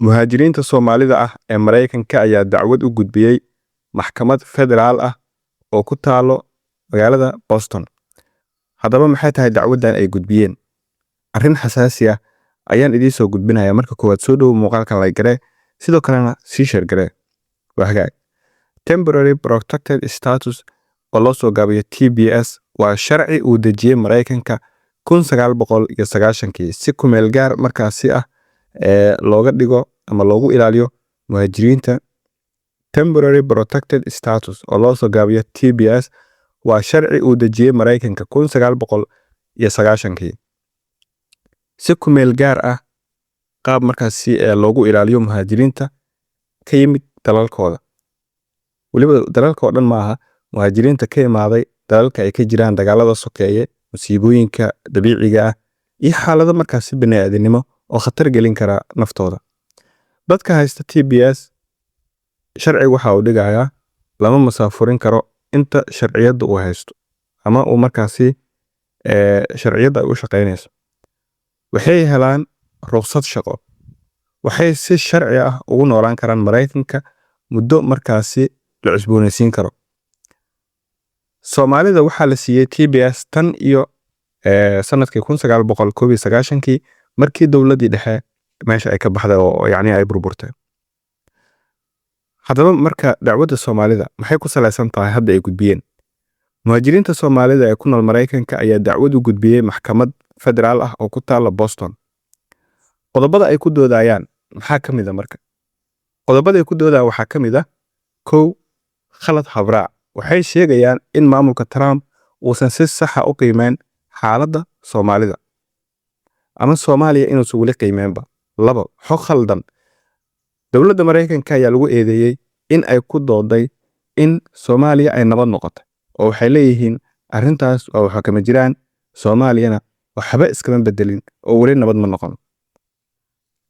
Muhaajiriinta Soomaalida ah ee Maraykanka ayaa dacwad u gudbiyey maxkamad federaal ah oo ku taalo magaalada Boston. Haddaba, maxay tahay dacwaddan ay gudbiyeen? Arrin xasaasi ah ayaan idiin soo gudbinayaa. Marka koowaad, soo dhowo, muuqaalka like garee, sidoo kalena sii share garee. Waa hagaag. Temporary Protected Status, oo loo soo gaabiyo TPS, waa sharci uu dejiyey Maraykanka 1990-kii si ku meel gaar markaasi ah ee looga dhigo ama loogu ilaaliyo muhaajiriinta. Temporary Protected Status, oo loo soo gaabiyo TPS, waa sharci uu dejiyey Maraykanka 1990-kii si ku meel gaar ah, qaab markaasi ee loogu ilaaliyo muhaajiriinta ka yimid dalalkooda. Weliba dalalka oo dhan maaha, muhaajiriinta ka imaaday dalalka ay ka jiraan dagaalada sokeeye, musiibooyinka dabiiciga ah iyo xaalado markaasi bini'aadanimo oo khatar gelin kara naftooda. Dadka haysta TPS, sharcigu waxa uu dhigayaa lama masaafurin karo inta sharciyadda uu haysto ama uu markaasi sharciyadda ay u shaqeynayso. Waxay helaan ruqsad shaqo. Waxay si sharci ah ugu noolaan karaan Maraykanka muddo markaasi la cusboonaysiin karo. Soomaalida waxaa la siiyey TPS tan iyo sanadkii 1991-kii, markii dowladdii dhexe meesha ay ka baxday oo yacni ay burburtay. Haddaba marka, dacwadda Soomaalida maxay ku salaysan tahay hadda ay gudbiyeen? Muhaajiriinta Soomaalida ee ku nool Maraykanka ayaa dacwad u gudbiyey maxkamad federaal ah oo ku taalla Boston. Qodobada ay ku doodayaan maxaa ka mid ah marka? Qodobada ay ku doodayaan waxaa ka mid ah: kow, khalad habraac. Waxay sheegayaan in maamulka Trump uusan si saxa u qiimeyn xaaladda Soomaalida ama Soomaaliya inuusan weli qiimeynba. Labo, xog khaldan. Dowladda Maraykanka ayaa lagu eedeeyey in ay ku dooday in Soomaaliya ay nabad noqotay, oo waxay leeyihiin arrintaas waa waxa kama jiraan, Soomaaliyana waxba iskama bedelin oo weli nabad ma noqon.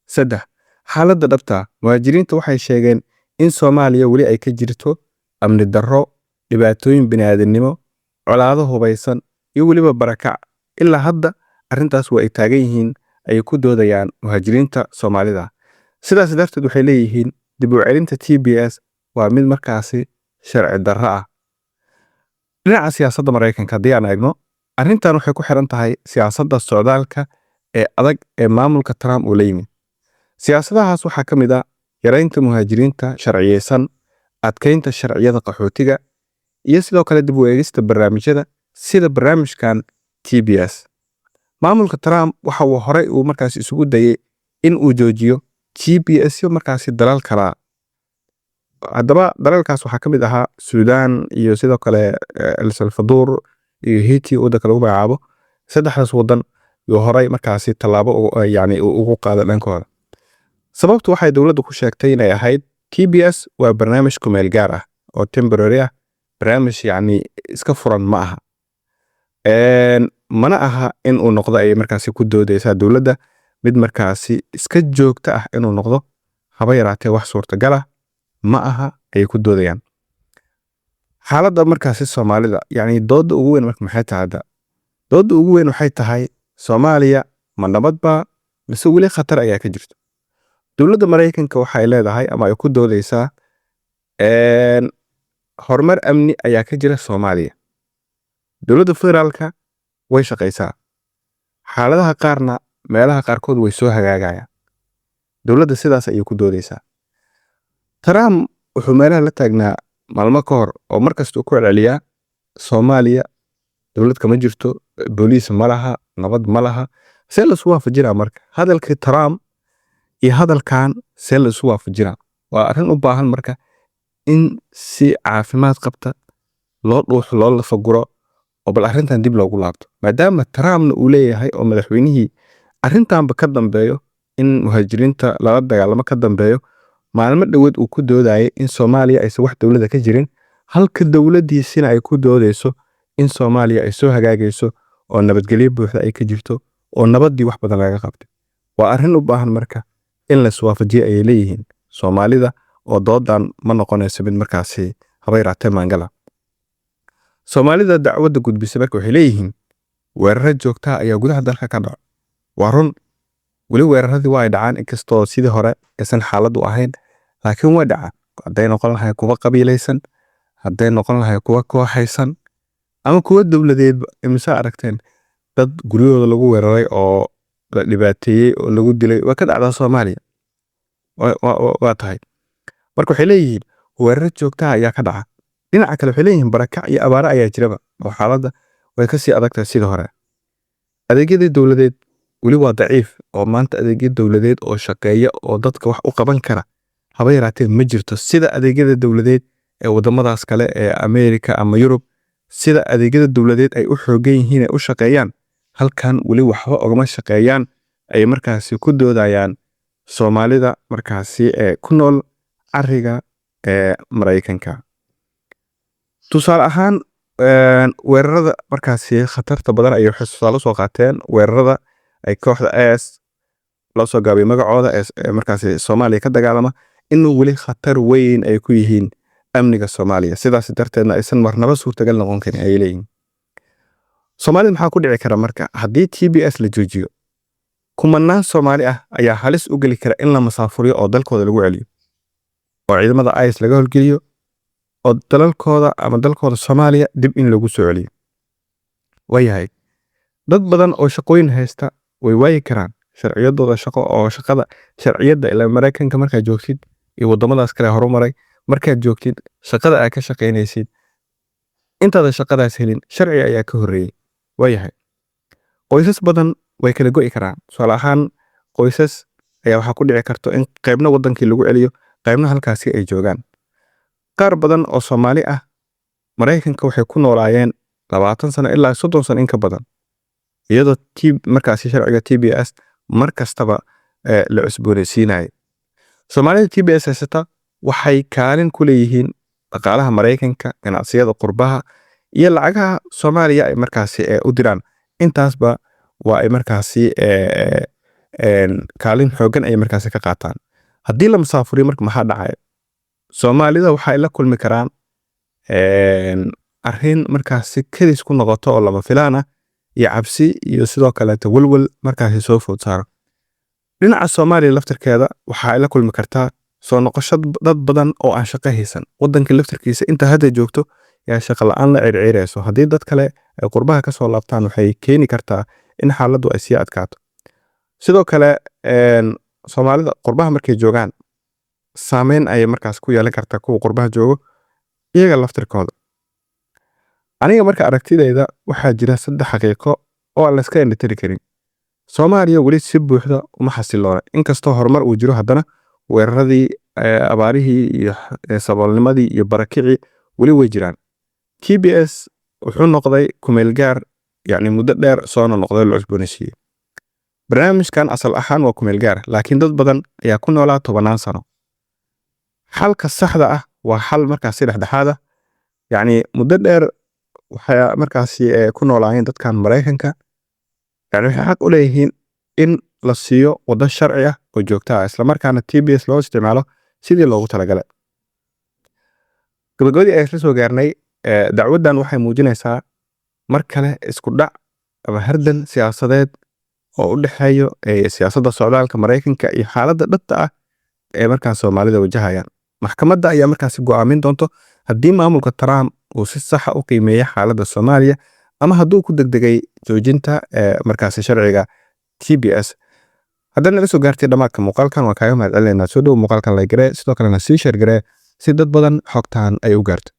Saddex, xaaladda dhabta ah. Muhaajiriinta waxay sheegeen in Soomaaliya weli ay ka jirto amni darro, dhibaatooyin bini'aadanimo, colaado hubaysan iyo weliba barakac. Ilaa hadda arrintaas waa ay taagan yihiin, ayay ku doodayaan muhaajiriinta Soomaalida. Sidaas darteed waxay leeyihiin dib u celinta TPS waa mid markaasi sharci darro ah. Dhinaca siyaasadda Maraykanka haddii aan eegno, arrintan waxay ku xiran tahay siyaasadda socdaalka ee adag ee maamulka Trump uu la yimid. Siyaasadahaas waxaa ka mid ah yaraynta muhaajiriinta sharciyeysan, adkeynta sharciyada qaxootiga iyo sidoo kale dib u eegista barnaamijyada sida barnaamijkan TPS. Maamulka Trump waxa uu horey uu markaasi isugu dayay in uu joojiyo TPS yo markaasi dalal kala. Haddaba dalalkaas waxaa ka mid ahaa Suudaan iyo sidoo kale El Salvador iyo Haiti, waddanka lagu magacaabo. Saddexdaas waddan yuu horey markaasi tallaabo yacni ugu qaaday dhankooda. Sababtu waxay dowladdu ku sheegtay inay ahayd TPS waa barnaamij ku meel gaar ah oo temporary ah, barnaamij yacni iska furan ma aha. Mana aha in uu noqdo, ayay markaasi ku doodeysaa dowladda, mid markaasi iska joogto ah inuu noqdo haba yaraatee wax suurtagal ah ma aha, ayay ku doodayaan. Xaaladda markaasi Soomaalida, yacni doodda ugu weyn marka maxay tahay hadda? Doodda ugu weyn waxay tahay: Soomaaliya ma nabad baa mise weli khatar ayaa ka jirta? Dowladda Maraykanka waxay leedahay ama ay ku doodeysaa horumar amni ayaa ka jira Soomaaliya. Dowladda federaalka way shaqeysaa. Xaaladaha qaarna meelaha qaarkood way soo hagaagayaan. Dowladda sidaas ayay ku doodeysaa. Trump wuxuu meelaha la taagnaa maalmo ka hor oo markasta uu ku celceliyaa Soomaaliya dowlad kama jirto, booliis ma laha, nabad ma laha. See la isu waafajinaa marka hadalkii Trump iyo hadalkan? See la isu waafajinaa? Waa arrin u baahan marka in si caafimaad qabta loo dhuuxo, loo lafaguro oo bal arrintan dib loogu laabto, maadaama Trumpna uu leeyahay oo madaxweynihii arrintanba ka dambeeyo, in muhaajiriinta lala dagaalamo ka dambeeyo, maalmo dhoweed uu ku doodayay in Soomaaliya aysan wax dowladda ka jirin, halka dowladdiisina ay ku doodeyso in Soomaaliya ay soo hagaagayso oo nabadgelyo buuxda ay ka jirto oo nabaddii wax badan laga qabtay. Waa arrin u baahan marka in la iswaafajiyo, ayay leeyihiin Soomaalida, oo doodan ma noqonayso mid markaasi haba yaraatee maangala. Soomaalida dacwadda gudbisay marka waxay leeyihiin weeraro joogta ah ayaa gudaha dalka ka dhaco. Waa run, weli weeraradii waa ay dhacaan, inkastoo sidii hore aysan xaaladdu ahayn, laakiin way dhacaan. Hadday noqon lahay kuwa qabiilaysan, hadday noqon lahay kuwa kooxaysan ama kuwa dowladeedba. Imise aragteen dad guryahooda lagu weeraray oo la dhibaateeyey oo lagu dilay? Waa ka dhacdaa Soomaaliya. Waa tahay. Marka waxay leeyihiin weeraro joogta ah ayaa ka dhaca. Dhinaca kale waxay leeyihiin barakac iyo abaaro ayaa jiraba oo xaaladda way kasii adagtahay sidii hore. Adeegyadii dowladeed weli waa daciif, oo maanta adeegyo dowladeed oo shaqeeya oo dadka wax u qaban kara haba yaraatee ma jirto, sida adeegyada dowladeed ee wadamadaas kale ee Ameerika ama Yurub. Sida adeegyada dowladeed ay u xoogan yihiin ay u shaqeeyaan, halkan weli waxba ogama shaqeeyaan, ay markaasi ku doodayaan Soomaalida markaasi ee ku nool cariga ee Maraykanka. Tusaale ahaan, weerarada markaasi khatarta badan ayay waxay tusaale usoo qaateen weerarada ay kooxda IS loo soo gaabiyo magacooda ee markaasi Soomaaliya ka dagaalama, inuu weli khatar weyn ay ku yihiin amniga Soomaaliya, sidaas darteedna aysan marnaba suurtagal noqon karin, ay leeyihiin. Soomaalida maxaa ku dhici kara marka haddii TPS la joojiyo? Kumanaan Soomaali ah ayaa halis u geli kara in la masaafuriyo oo dalkooda lagu celiyo, oo ciidamada IS laga howlgeliyo, oo dalalkooda ama dalkooda Soomaaliya dib in lagu soo celiyo. Waayahay, dad badan oo shaqooyin haysta way waayi karaan sharciyadooda shaqo oo shaqada sharciyadda. Ilaa Maraykanka markaad joogtid iyo wadamadaas kale horumaray markaad joogtid, shaqada aad ka shaqaynaysid, intaada shaqadaas helin sharci ayaa ka horreeyey. Waayahay, qoysas badan way kala go'i karaan. Tusaale ahaan, qoysas ayaa waxaa ku dhici karto in qaybna wadankii lagu celiyo, qaybna halkaasi ay joogaan. Qaar badan oo Soomaali ah Maraykanka waxay ku noolaayeen 20 sano ilaa 30 sano in ka badan, iyadoo t markaasi sharciga TPS mar kastaba la cusboonaysiinayay. Soomaalida TPS haysata waxay kaalin ku leeyihiin dhaqaalaha Maraykanka, ganacsiyada qurbaha iyo lacagaha Soomaaliya ay markaasi u diraan. Intaasba waa ay markaasi kaalin xooggan ay markaasi ka qaataan. Haddii la masaafuriyo marka maxaa dhacaya? Soomaalida waxay la kulmi karaan arrin markaasi kedis ku noqoto oo lama filaan ah, iyo cabsi iyo sidoo kaleeto welwel markaasi soo food saaro. Dhinaca Soomaaliya laftirkeeda waxa ay la kulmi kartaa soo noqosho dad badan oo aan shaqo haysan. Wadanka laftirkiisa inta hadda joogto yaa shaqo la'aan la circiirayso. Haddii dad kale ay qurbaha ka soo laabtaan, waxay keeni kartaa in xaaladdu ay sii adkaato. Sidoo kale, Soomaalida qurbaha markay joogaan saameyn ayay markaas ku yeelan kartaa kuwa qurbaha joogo iyaga laftirkooda. Aniga marka aragtidayda, waxaa jira saddex xaqiiqo oo aan la iska indhatiri karin. Soomaaliya weli si buuxda uma xasiloona. Inkastoo horumar uu jiro, haddana weeraradii, abaarihii iyo saboolnimadii iyo barakicii weli way jiraan. TPS wuxuu noqday kumeel gaar, yacni muddo dheer soona noqday, la cusboonaysiiyey. Barnaamijkan asal ahaan waa kumeel gaar, laakiin dad badan ayaa ku noolaa tobanaan sano. Xalka saxda ah waa xal markaasi dhexdhexaad ah. Yacni muddo dheer waxay markaasi ku noolaayeen dadkan Maraykanka. Yani waxay xaq u leeyihiin in la siiyo waddo sharci ah oo joogto ah, isla markaana TPS loo isticmaalo sidii loogu talagalay. Gabagabadii ayaan isla soo gaarnay. Dacwaddan waxay muujinaysaa mar kale isku dhac ama hardan siyaasadeed oo u dhexeeyo siyaasadda socdaalka Maraykanka iyo xaaladda dhabta ah ee markaas Soomaalida wajahayaan. Maxkamadda ayaa markaasi go'aamin doonto haddii maamulka Trump uu si saxa u qiimeeyay xaaladda Soomaaliya ama hadduu ku degdegay joojinta markaasi sharciga TPS. Haddaad nala soo gaartay dhammaadka muuqaalkan, waan kaaga mahad celinaynaa. Soo dhow, muuqaalkan like garee, sidoo kalena sii share garee si dad badan xogtan ay u gaarto.